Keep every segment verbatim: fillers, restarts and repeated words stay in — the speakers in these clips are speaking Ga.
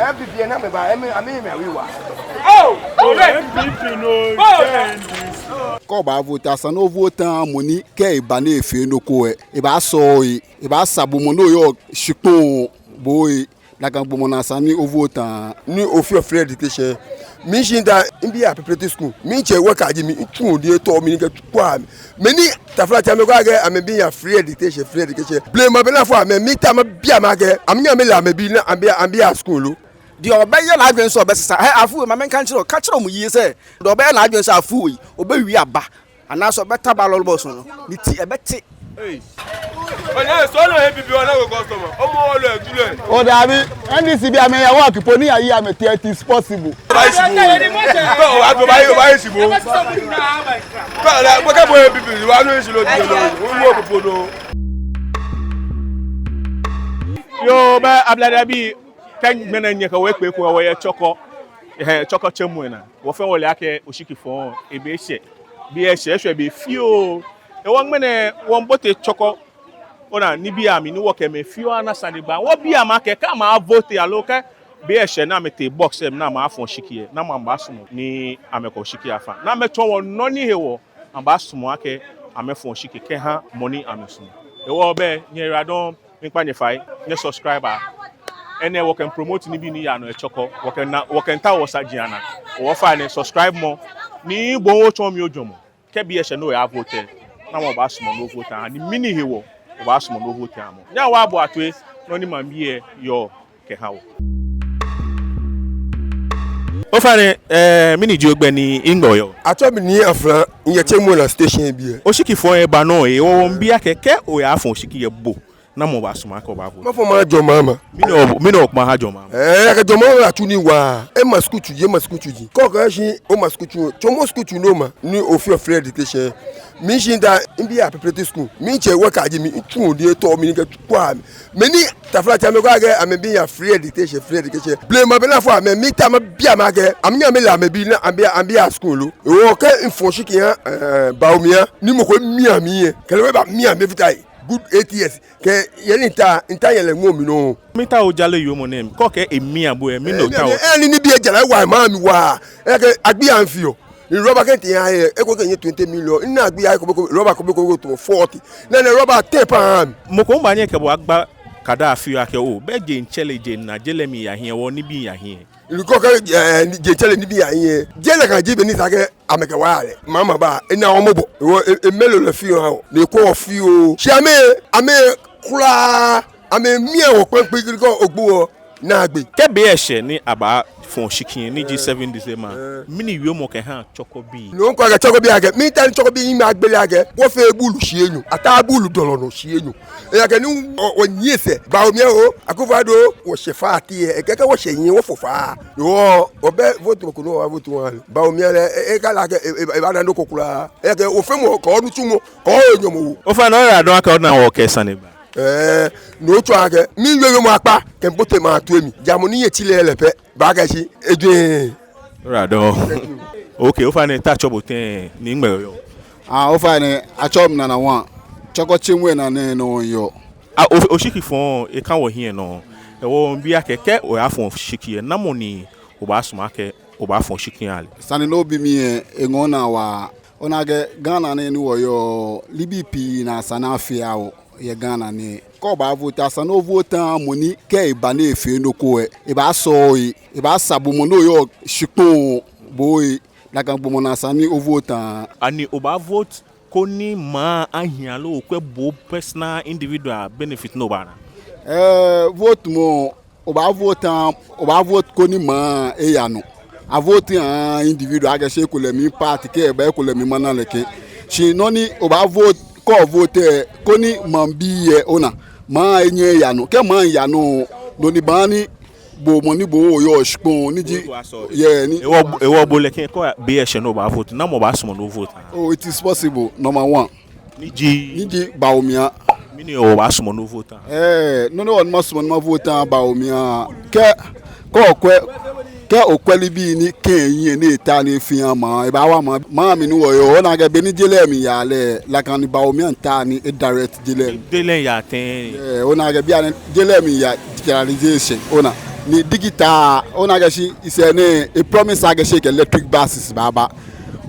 N P P na mɛi ba, amɛ, amɛ, amɛ, amɛ, amɛ. Oh, N P P no change. Kɛ obaavote, esa ni ovote oha mɔ ni kɛ eba ni efee nɔ ko lɛ, ebaasɔ oyi, ebaasaa bo mɔ ni oyɔɔ shikpɔŋ lɛ, bo oyi. Nakai gbɔmɔ nɛɛ esa ni ovote oha. Ni ofeɔ free education. Mishi nda, mibi a preparatory school. Mitsɛ worker ji mi, mitsuɔ nii etɔ mi ni kɛ tsukwa mi. Mɛni taflatsɛ amɛkɛɔ akɛ amɛbii yaa free education, free education. Blema bɛ naa fɔ amɛ, miitao mabi amɛ akɛ, amɛnyɛ amɛlɛ amɛbii ni amɛbi, amɛbi a school lo. Deɛ ɔbɛyɛ n'adwene sɛ ɔbɛsesa, hɛ, afuu, ma menka nkyerɛ wo, ka kyerɛ wɔn yie sɛ, deɛ ɔbɛyɛ n'adwene sɛ afuu yi, ɔbɛwie aba. Anaasɛ ɔbɛta ba lɔlɔbɔso no, ne ti ɛbɛte. Hey. Ɔnyɛ sɔ no N P P ɔna wɔ customer. Ɔmɔ ɔlɔ ɛdulɛ. O dabi, N D C bi amɛya work po ni ayi amɛ ti, it is possible. Obayi shi bo. Obayi, obayi, obayi shi bo. Kɔ la, kɔ kɛ bo N P P, wa no shi lo di lo. Wo popo no. Yoo, bɛ ablade bii, kɛ ŋmɛnɛ nyɛkɛ wɔ ekpe ekoŋŋ, wɔyɛ Chorkor. Ɛhɛɛ, Chorkor Chemuenaa. Wɔ fɛɛ wɔle akɛ oshikifɔɔ lɛ, ebe eshɛ. Be eshɛ, eshwɛ be fioo. Hewɔ ŋmɛnɛ wɔmiibote Chorkor, ona, nibii amli ni wɔkɛ mɛi fioo ana sane gba. Wɔbi amɛ akɛ, kɛ amɛaavote aloo kɛ be eshɛ ni amɛtee box lɛ mli ni amɛaafɔ oshiki lɛ, namɔ amɛbaasumɔ ni amɛkɛ oshiki lɛ afa. Ni amɛtsɔɔ wɔ nɔ ni hewɔ amɛbaasumɔ akɛ amɛfɔ oshiki kɛha mɔ ni amɛsumɔɔ. Hewɔ bɛ nyɛyiwaladɔŋŋ. Miikpa nyɛ fai, nyɛ subscribe. Enɛ wɔkɛ promote nibii ni yaa nɔ yɛ Chorkor. Wɔkɛ na, wɔkɛmiitao wɔsaji anaa. Ofainɛ subscribe mɔ. Ni bo hu otsɔɔ mi ojwɛŋmɔ. Kɛ be eshɛ ni oyaavote, namɔ obaasumɔ ni ovote oha, ni mɛni hewɔ obaasumɔ ni ovote oha mɔ. Nyɛhaa wɔboa toi, nɔ ni maŋbii lɛ yɔɔ kɛha wɔ. Ofainɛ, eh, mɛni ji ogbɛi ni nɛgbɛ oyɔɔ? Atsɛɔ mi Nii Afra, miyɛ Chemuenaa station biɛ. Oshikifɔɔ lɛ eba nɔ lɛ, hewɔ wɔmiibi akɛ, kɛ oyaafɔ oshiki lɛ, bo namɔ obaasumɔ akɛ obaavote? Mafɔ maha John Mahama. Mɛni hewɔ, mɛni hewɔ okɛbaha John Mahama? Eh, akɛ John Mahama atsu nii waa. Ema school tsuji, ema school tsuji. Kɛ okɛɛ shi oma school tsu, tsɔɔmɔ school tsu ni oma, ni ofeɔ free education. Mishi nda, mibi a preparatory school. Mitsɛ worker ji mi, mitsuɔ nii etɔ mi ni kɛ tsukwa mi. Mɛni taflatsɛ amɛkɛɔ akɛ amɛbii yaa free education, free education. Blema bɛ naa fɔ amɛ, miitao mabi amɛ akɛ, amɛnyɛ amɛlɛ amɛbii ni amɛbi, amɛbi a school lo. Hewɔ kɛ mifɔ oshiki miha, eh, Bawumia, ni mɔ ko mia mi lɛ, kɛ lɛ hu ebamia mi efata he. Good eight years. Kɛ yeli nta, nta yɛlɛ ŋmɔ mi nɔ. Miitao ojale yoo mɔ nɛɛ, kɛ okɛɛ emia bo lɛ, mɛni otao? Eh, ni, ni bi ejara wa ma mi wa. Ekɛɛ agbi anfio. Ni rɔba kɛ nte ya yɛ, eko kɛ nyɛ twenty million. Ni agbi ya eko bɛ ko, rɔba ko bɛ ko, ko to forty. Nɛnɛ rɔba ten pound. Mɔ ko baanyɛ ekɛ bo agba kada afi akɛ oo, bɛ je mitsɛ lɛ je minaa, je lɛ miiya hiɛ, hewɔ nibii yaa hiɛ. Ni kɛ okɛɛ, eh, je mitsɛ lɛ nibii yaa hiɛ. Je lɛ kã ji bɔ ni esa akɛ amɛkɛ wa lɛ. Mahama ba, ena wɔ mɔbɔ. Hewɔ, e, emɛlɛ lɛ fioo ha wɔ. Ni ekwɛ wɔ fioo. Shi amɛ, amɛ kwraa, amɛmiaa wɔ kpɛŋkpɛŋ kɛ ogbo wɔ naagbee. Kɛ be eshɛ ni abaafɔ oshiki lɛ, ni ji seven December. Eh. Mɛni wiemɔ okɛhaa Chorkor bii? Nɔ ni mikɛɔ akɛ Chorkor bii akɛ, miitao ni Chorkor bii amɛgbele akɛ, wɔfee buulu shii enyɔ, ataa buulu dɔlɔ nɔ shii enyɔ. Ejaakɛ ni wɔ, wɔnyiɛ sɛɛ, Bawumia oo, Akufo-Addo oo, wɔshɛ faa ati lɛ, ekɛɛ kɛ wɔshɛ hiɛ wɔfɔ faa. Hewɔ, wɔbɛ vote ko ni wɔbaavote wɔha lɛ. Bawumia lɛ, e, ekala akɛ, e, e, ebaana nɔ ko kwraa. Ejaakɛ, ofeemɔ, kɛ onitsumɔ, kɛ onyɔmɔwoo. Ofainɛ, oyiwaladɔŋŋ akɛ ona wɔkɛ sane ba. Ɛɛ, no tsɔɔ akɛ, miiwie wiemɔ kpakpa, kɛmiibote maŋ toi mli. Ja mɔ ni yɛ tsi lɛ lɛ pɛ, baakɛɛ shi, ejwɛ. Oyiwaladɔŋŋ. Okay, ofainɛ, te atsɛɔ bo tɛŋŋ, ni nɛgbɛ oyɔɔ? Ah, ofainɛ, atsɛɔ mi Nana One. Chorkor Chemuenaa nɛɛ nɔŋŋ miyɔɔ. Ah, o, oshikifɔɔ lɛ, ekã wɔhiɛ nɔ. Hewɔ miibi akɛ, kɛ oyaafɔ oshiki lɛ, namɔ ni obaasumɔ akɛ obaafɔ oshiki oha lɛ? Sane ni obi mi lɛ, eŋɔɔ naa waa. Ona akɛ Ghana nɛɛ ni wɔyɔɔ, nibii pii ni esa ni afee aha wɔ yɛ Ghana nɛɛ. Kɛ obaavote, esa ni ovote oha mɔ ni kɛ eba ni efee nɔ ko lɛ, ebaasɔ oyi, ebaasaa bo mɔ ni oyɔɔ shikpɔŋ lɛ, bo oyi. Nakai gbɔmɔ nɛɛ esa ni ovote oha. Ani obaavote koni maŋ ahi aloo okwɛ bo personal individual benefit ni obaana? Ɛɛ, vote mɔ, obaavote oha, obaavote koni maŋ lɛ aya nɔ. Avote ahaaa individual akɛ shi ekolɛ mi party kɛ eba ekolɛ mi mana lɛ kɛ. Shi nɔ ni obaavote, kɛ ovote lɛ, koni maŋbii lɛ, ona, maŋ lɛ anyɛ aya nɔ. Kɛ maŋ ya nɔ, no ni baaha ni bo mɔ ni bo oyɔɔ shikpɔŋ ni ji. Yɛ ni. Hewɔ, hewɔ bo lɛ kɛ, kɛ be eshɛ ni obaavote, namɔ obaasumɔ ni ovote oha? Oh, it is possible, number one. Ni ji? Ni ji Bawumia. Mɛni hewɔ obaasumɔ ni ovote oha? Ɛɛ, nɔ ni hewɔ ni maasumɔ ni mavote maha Bawumia. Kɛ, kɛ okwɛ, kɛ okwɛ nibii ni kɛ ehiɛ ni etaa ni efee aha maŋ, ebaawa maŋ, maŋ mli ni wɔyɔɔ, ona akɛ bɔ ni je lɛ miiya lɛ, nakai ni Bawumia miitao ni edirect je lɛ. Je lɛ yaa tɛŋŋ? Ɛɛ, ona akɛ bianɛ je lɛ miiya digitalization, ona. Ni digital, ona akɛ shi, esɛɛ nɛɛ, e promise akɛ shi ekɛ electric buses baaba.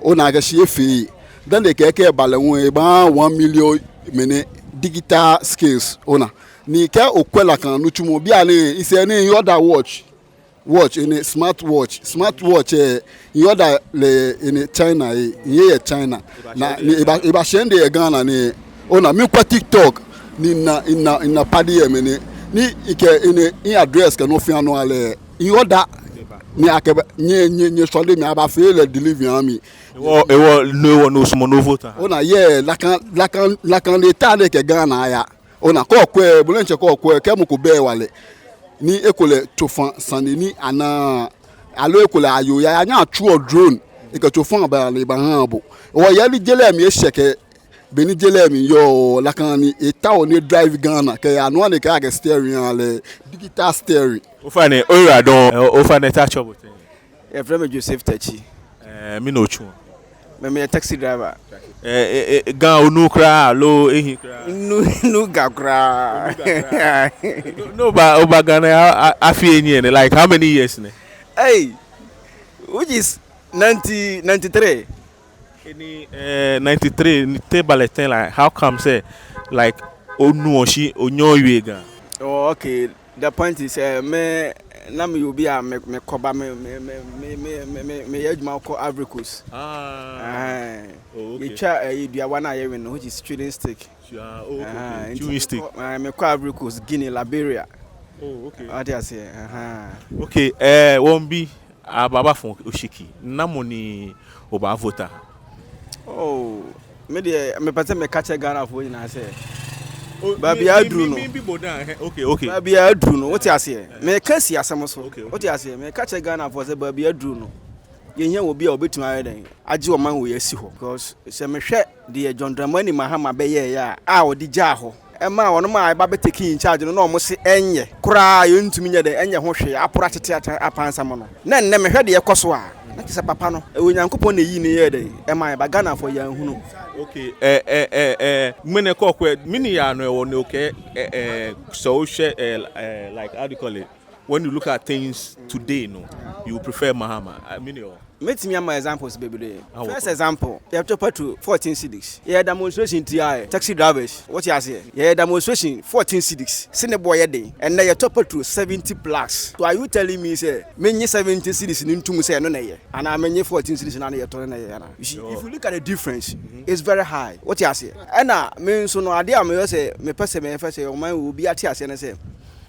Ona akɛ shi efee. Dani ekɛɛ kɛ eba lɛ hu, ebaaha one million mɛnɛ digital skills, ona. Ni kɛ okwɛ nakai nitsumɔ, bianɛ, esɛɛ nɛɛ, mi order watch. Watch, enɛ smart watch. Smart watch, eh, mi order lɛ, enɛ China, eh, mihe yɛ China. Na, ni eba, eba shɛ midɛŋ yɛ Ghana nɛɛ. Ona, miikwɛ TikTok. Ni mina, mina, mina paddy yɛ mɛnɛ. Ni mikɛ, enɛ, mi address kɛ nɔ fɛɛ nɔ aha lɛ. Mi order. Ni akɛba, nyɛ, nyɛ, nyɛ sɔle mi aba fee lɛ delivery aha mi. Ewɔ, ewɔ, no, ewɔ, no small, no voter. Ona, yeah, nakai, nakai, nakai lɛ ta nɛɛ kɛ Ghana aya. Ona, kɛ okwɛ, bo diɛŋtsɛ kɛ okwɛ, kɛ mɔ ko bɛ hewalɛ. Ni ekolɛ tsofa sane ni anaa, aloo ekolɛ ayoo yaa, anyɛ atsuɔ drone. Ekɛ tsofa baa ni ebahaa bo. Ewɔ, yɛ ni je lɛ mli eshɛ kɛ, be ni je lɛ mli yɔɔ, nakai ni etao ni e drive Ghana, kɛ ya nɔ ni ekɛɛ akɛ steering aha lɛ, digital steering. Ofainɛ, oyiwaladɔŋŋ, eh, ofainɛ te atsɛɔ bo tɛŋŋ? Yɛfrɛ me Joseph Tachi. Eh, mɛni otsuɔ? Me, meyɛ taxi driver. Eh, eh, eh, Ga onuuu kwraa, aloo ehiii kwraa? Minu, minu Ga kwraa. Onuu Ga kwraa. No, no, oba, oba Ghana, a, a, afii enyiɛ nɛ, like, how many years nɛ? Hey, which is ninety, ninety-three. Enɛ, eh, ninety-three, ni te eba lɛ tɛŋŋ, like, how come sɛ, like, onuɔ shi, onyɛɛɛ owie Ga? Oh, okay. The point is, eh, me, na meyɛ obi a, me, mekɔba, me, me, meyɛ adwuma kɔ Ivory Coast. Ah. Eh, oh, okay. Yɛtwa, eh, dua wa na yɛwe no, which is chewing stick. Ah, oh, okay, okay. Chewing stick. Mekɔ, eh, mekɔ Ivory Coast, Guinea, Liberia. Oh, okay. Wate aseɛ, aha. Okay, eh, wɔn bi, aba, aba fɔn oshiki. Namɔ ni obaavote? Oh, me deɛ, mepɛ sɛ meka kyerɛ Ghanafoɔ nyinaa sɛ, oh, baabi a aduru no. Me, me, me, me, okay, okay. Baabi a aduru no, wote aseɛ? Eh. Meka si asɛm so. Okay, okay. Wote aseɛ? Meka kyerɛ Ghanafoɔ sɛ baabi a aduru no, yɛhia obi a obetumi ayɛ dɛn? Agye ɔman wei asi hɔ. Because sɛ mehwɛ deɛ John Dramani Mahama bɛyɛeɛ a, a ɔde gyaa hɔ, ɛmaa wɔnom a ɛba bɛ take in charge no, na wɔn se ɛnyɛ koraa, yɛntumi nyɛ dɛn, ɛnyɛ ho hwee, apora tete ata apansam no. Na ɛnnɛ mehwɛ deɛ ɛkɔ so a, na kyerɛ sɛ papa no, ɛwɔ Nyankopɔn na ɛyii no yɛɛ dɛn, ɛmaa ɛba Ghanafoɔ yɛanhunu. Okay, eh, eh, eh, eh, mene kɔkɔɛ, mene ya no ɛwɔ ne okɛ, eh, eh, sɛ wohwɛ, eh, eh, like, how do you call it? When you look at things today, no, you prefer Mahama. I mean, you. Mɛtumi ama examples bebree. Ah, first example, yɛtɔ petrol fourteen cedis. Yɛyɛ demonstration tia yɛ taxi drivers. Wote aseɛ? Yɛyɛ demonstration fourteen cedis. Se ne boɔ yɛ den. Ɛnnɛ yɛtɔ petrol seventy plus. So are you telling me sɛ menye seventy cedis no ntom sɛ ɛno na ɛyɛ? Anaa menye fourteen cedis no na yɛtɔ no na ɛyɛ anaa? You see, if you look at the difference, it's very high. Wote aseɛ? Ɛna me nso no, adeɛ a meyɛ sɛ mepɛ sɛ meyɛ fɛ sɛ ɔman wɔ obi ate aseɛ ne sɛ,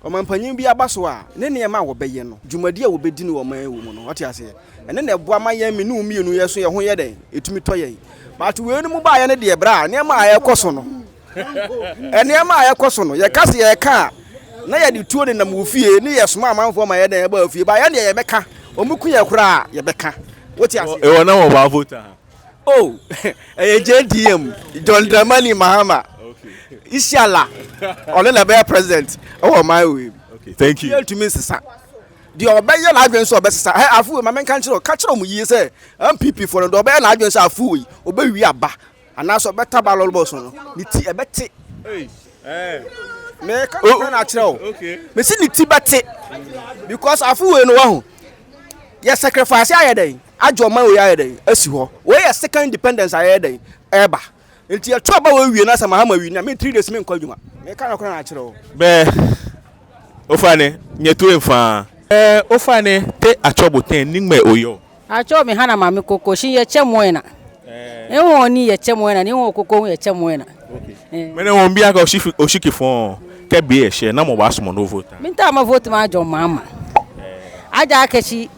ɔmampanyin bi aba so a, ne nneɛma a wɔbɛyɛ no, dwumadi a wɔbɛdi no wɔ ɔman yi mu no, wate aseɛ? Ɛno na ɛboa ma yɛn, me ne wo mmienu yɛ so yɛ ho yɛ dɛn? Ɛtumi tɔ yɛn. But weinom baeɛ no deɛ, bra, nneɛma a ɛrekɔ so no, nneɛma a ɛrekɔ so no, yɛka se yɛreka a, na yɛde tuo nenam wo fie, ne yɛsoma amanfoɔ ma yɛ dɛn, ɛba wo fie. Ba yɛn deɛ yɛbɛka, wɔn ku yɛ koraa a, yɛbɛka. Wote aseɛ? Ɛwɔ na wɔbaavote ha. Oh, ɛyɛ J D M, John Dramani Mahama. Okay. Inshallah, ɔno na ɛbɛyɛ president ɛwɔ ɔman wei mu. Okay, thank you. Yɛntumi nsesa. Deɛ ɔbɛyɛ n'adwene sɛ ɔbɛsesa, hɛ, afei ma menka nkyerɛ wo, ka kyerɛ wɔn yie sɛ N P P foɔ no, deɛ ɔbɛyɛ n'adwene sɛ afei wei, ɔbɛwie aba, anaasɛ ɔbɛta ballot box no, ne ti ɛbɛte. Hey. Eh. Meka nokorɛ na akyerɛ wo. Okay. Mese ne ti bɛte. Because afei wei no wahu. Yɛ sacrifice ayɛ dɛn? Agye ɔman wei ayɛ dɛn? Asi hɔ. Wei yɛ second independence ayɛ dɛn? Ɛba. Nti yɛto aba wei wie na sɛ Mahama wie na me three days menkɔ adwuma. Meka nokorɛ na akyerɛ wo. Bɛ. Ofainɛ, nyɛto mfa. Eh, ofainɛ, te atsɛɔ bo tɛŋŋ, ni nɛgbɛ oyɔɔ? Atsɛɔ me Hana Maame Koko, shi yɛtsɛ Moena. Eh. Ewo ni yɛtsɛ Moena, ni ewo Koko hu yɛtsɛ Moena. Okay. Eh. Mɛni wɔn bi akɛ oshiki, oshiki fɔɔ, kɛ be eshɛ, namɔ obaasumɔ ni ovote? Miitao mavote maha John Mahama. Eh. Ejaakɛ shi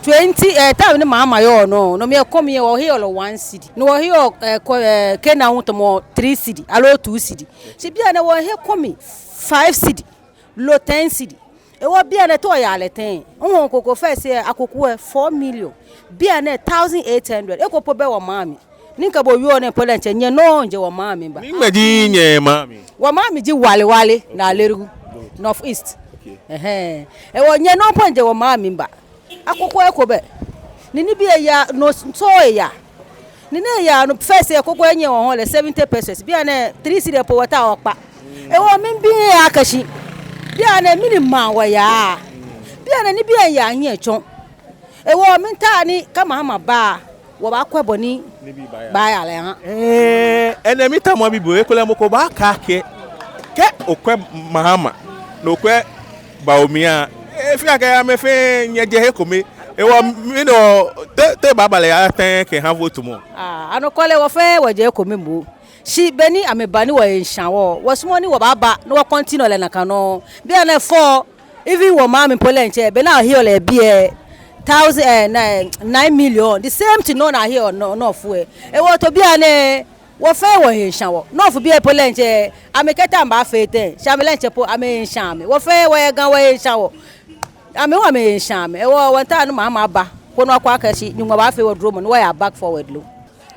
twenty, eh, time ni Mahama yɔɔ nɔ, no mli ekomi lɛ wɔheɔ lɛ one cedi. No wɔheɔ, eh, ko, eh, kena hu tamɔ three cedi, aloo two cedi. Shi bianɛ wɔhe ekomi five cedi, loo ten cedi. Ewɔ bianɛ tɔ ya lɛ tɛŋŋ. Ŋwɔ Koko fɛɛ sɛɛ Akoko lɛ four million. Bianɛ thousand eight hundred. Eko po bɛ wɔmaŋ mli. Ni kɛ bo yɔɔ nɛɛ po lɛ ntsɛ nyɛ nɔ nje wɔmaŋ mli ba. Ni nɛgbɛ ji nyɛmaŋ mli? Wɔmaŋ mli ji Wale Wale, Nalerigu, North East. Okay. Ɛhɛɛ. Ewɔ nyɛ nɔ po nje wɔmaŋ mli ba. Akoko eko bɛ. Ni nibii eya, no so eya. Ni nɛɛ yaa no fɛɛ sɛɛ Akoko enyɛ wɔ hɔ lɛ seventy pesewas. Bianɛ three cedi po wɔtaoɔ wɔkpa. Ewɔ miibi akɛ shi. Bianɛ mɛni maŋ wɔyaa. Bianɛ nibii lɛ yaa hiɛ tsɔ. Hewɔ miitao ni kɛ Mahama ba, wɔbaakwɛ bɔ ni baaya lɛ ahã. Ɛɛ, enɛ miitao mabi bo, ekolɛ mɔ ko baakɛɛ akɛ, kɛ okwɛ Mahama, ni okwɛ Bawumia, efeɔ akɛ amɛ fɛɛ nyɛjɛ he kome. Hewɔ mɛni, te, te obaaba lɛ atɛŋ kɛhã votemɔ? Aa, anɔkwale wɔ fɛɛ wɔjɛ he kome moŋ. Shi beni amɛba ni wɔhe miishã wɔ, wɔsumɔɔɔ ni wɔbaaba ni wɔ continue lɛ nakai nɔŋŋ. Bianɛ fɔ, even wɔmaŋ mli po lɛ diɛŋtsɛ, beni aheɔ lɛ biɛ thousand, eh, nine, nine million, the same thing nɔŋŋ ni aheɔ North, North lɛ. Hewɔ to bianɛ, wɔ fɛɛ wɔhe miishã wɔ. North biɛ po lɛ diɛŋtsɛ, amɛkɛɛ tɛŋŋ abaafee tɛŋŋ, shi amɛ lɛ diɛŋtsɛ po amɛhe miishã amɛ. Wɔ fɛɛ wɔyɛ Ga, wɔhe miishã wɔ. Amɛ hu amɛhe miishã amɛ. Hewɔ wɔmiitao ni Mahama aba, koni wɔkwɛ akɛ shi Nyɔŋmɔ baafee wɔ dromɔ ni wɔya back forward lo.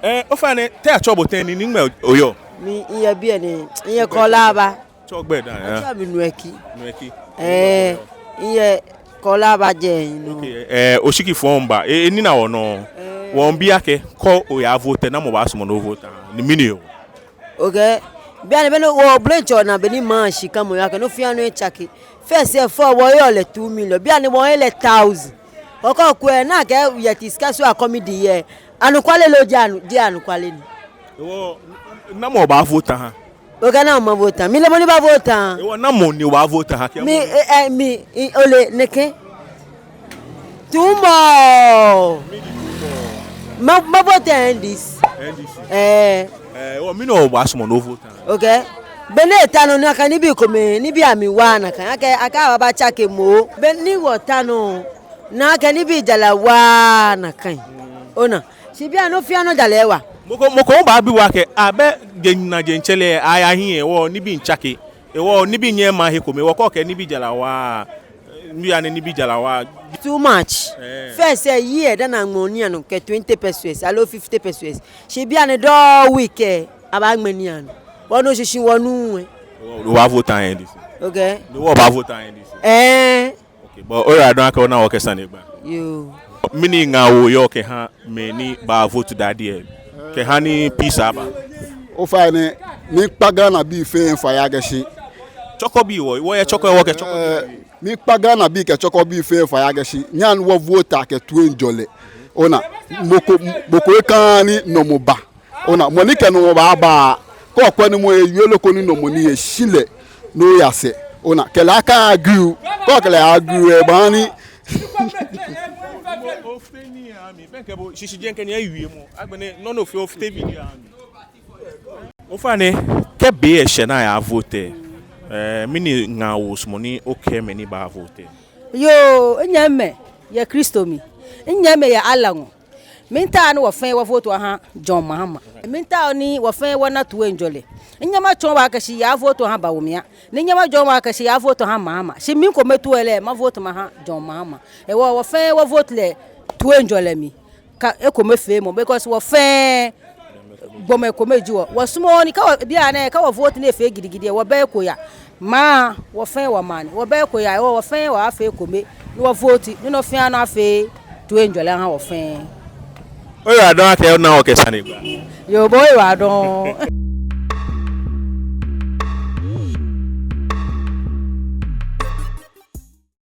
Ɛɛ, ofainɛ, te atsɛɔ bo tɛŋŋ ni, ni nɛgbɛ oyɔɔ? Mi, miyɛ biɛ nɛɛ, miyɛ Kɔɔle Aba. Tsɔɔ ogbɛi daa, ya. Atsɛɔ mi Nueki. Nueki. Ɛɛ, miyɛ Kɔɔle Aba jɛi nɔ. Okay, ɛɛ, oshiki fɔŋ ba, e, enina wɔnɔ. Ɛɛ. Wɔmiibi akɛ, kɛ oyaavote, namɔ obaasumɔ ni ovote ahã, ni mɛni hewɔ? Okay. Bianɛ beni wɔ blɛntsɔ na beni maŋ shi kã mɔ ya kɛ nɔ fɛɛ nɔ etsake. First lɛ fɔ wɔheɔ lɛ two million. Bianɛ wɔheɔ lɛ thousand. Okɔ kwɛ nakai yɛ ti sika so akɔmi di yɛ. Anɔkwale lo, jeee anu, jeee anɔkwale ni. Hewɔ, namɔ obaavote ahã? Okay, namɔ mavote ahã? Mile mɔ ni baavote ahã. Hewɔ, namɔ ni obaavote ahã? Mi, eh, eh, mi, i, ole, nɛkɛ. Tuumɔ. Ma, mavote NDC. NDC. Ɛɛ. Ɛɛ, hewɔ mɛni obaasumɔ ni ovote ahã? Okay. Beni eta nɔ nakai nibii komɛi, nibii amli wa nakai. Akɛ, akɛ abatsake moŋ. Beni wɔta nɔ nakai nibii jara wa nakai. Ona. Shi bianɛ nɔ fɛɛ nɔ jara wa. Mɔ ko, mɔ ko baabi wɔ akɛ, abɛ jeŋ nɛɛ jeŋ tsɛlɛ, aya hiɛ hewɔ nibii miitsake. Hewɔ nibii nyɛŋ maŋ he kome, hewɔ kɛ okɛɛ nibii jara wa. Bianɛ nibii jara wa. Too much. Ɛɛ. First lɛ, year daa nɛɛ aŋmɛɔ nii anɔ kɛ twenty pesewas, aloo fifty pesewas. Shi bianɛ dɔɔ week lɛ, abaaŋmɛ nii anɔ. Wɔnu shishi wɔnu lɛ. Obaavote ahã NDC? Okay. Ni obaavote ahã NDC? Ɛɛ. Okay, but oyiwaladɔŋŋ akɛ ona wɔkɛ sane gba. Yoo. Mɛni ŋaawoo oyɔɔ kɛhã mɛi ni baavote daa diɛŋtsɛ, kɛhã ni peace aba? Ofainɛ, miikpa Ghanabii fɛɛ fai akɛ shi. Chorkor bii wɔ, wɔyɛ Chorkor, wɔkɛ Chorkor bii. Ɛɛ, miikpa Ghanabii kɛ Chorkor bii fɛɛ fai akɛ shi, nyɛhaa ni wɔvote kɛ toiŋjɔlɛ. Ona, mɔ ko, mɔ ko ekaaa ni nɔmɔ ba. Ona, mɔ ni kɛ nɔmɔ baaba, kɛ okwɛ ni mɔ lɛ ewie loko ni nɔmɔ ni eshi lɛ, ni oya sɛɛ. Ona, kɛ lɛ aka argue, kɛ okɛ lɛ argue lɛ, ebaaha ni. Shishijee kɛ nyɛ wiemɔ, agbɛnɛ nɔ ni ofee ofite video lɛ. Ofainɛ, kɛ be lɛ shɛ ni ayavote, ɛɛ, mɛni ŋaawoo osumɔɔ ni okɛɛ mɛi ni baavote? Yoo, nyɛmimɛi yɛ Kristo mli, nyɛmimɛi yɛ Allah ŋɔɔ. Miitao ni wɔ fɛɛ wɔvote wɔhã John Mahama. Miitao ni wɔ fɛɛ wɔna toiŋjɔlɛ. Minyɛŋ matsɔɔ bo akɛ shi yavote ohã Bawumia. Ni minyɛŋ matsɔɔ bo akɛ shi yavote ohã Mahama. Shi mi kome too lɛ, mavote mahã John Mahama. Hewɔ wɔ fɛɛ wɔvote lɛ toiŋjɔlɛ mli. Kɛ ekomefeemɔ, because wɔ fɛɛ gbɔmɛi komɛi ji wɔ. Wɔsumɔɔɔ ni kɛ wɔ, bianɛ, kɛ wɔvote ni efee gidigidi lɛ, wɔbɛ eko ya. Maŋ, wɔ fɛɛ wɔmaŋ ni. Wɔbɛ eko ya, hewɔ wɔ fɛɛ wɔfee ekome, ni wɔvote, ni nɔ fɛɛ nɔ afee toiŋjɔlɛ ahã wɔ fɛɛ. Oyiwaladɔŋŋ akɛ ona wɔkɛ sane gba. Yoo, bo hu oyiwaladɔŋŋ.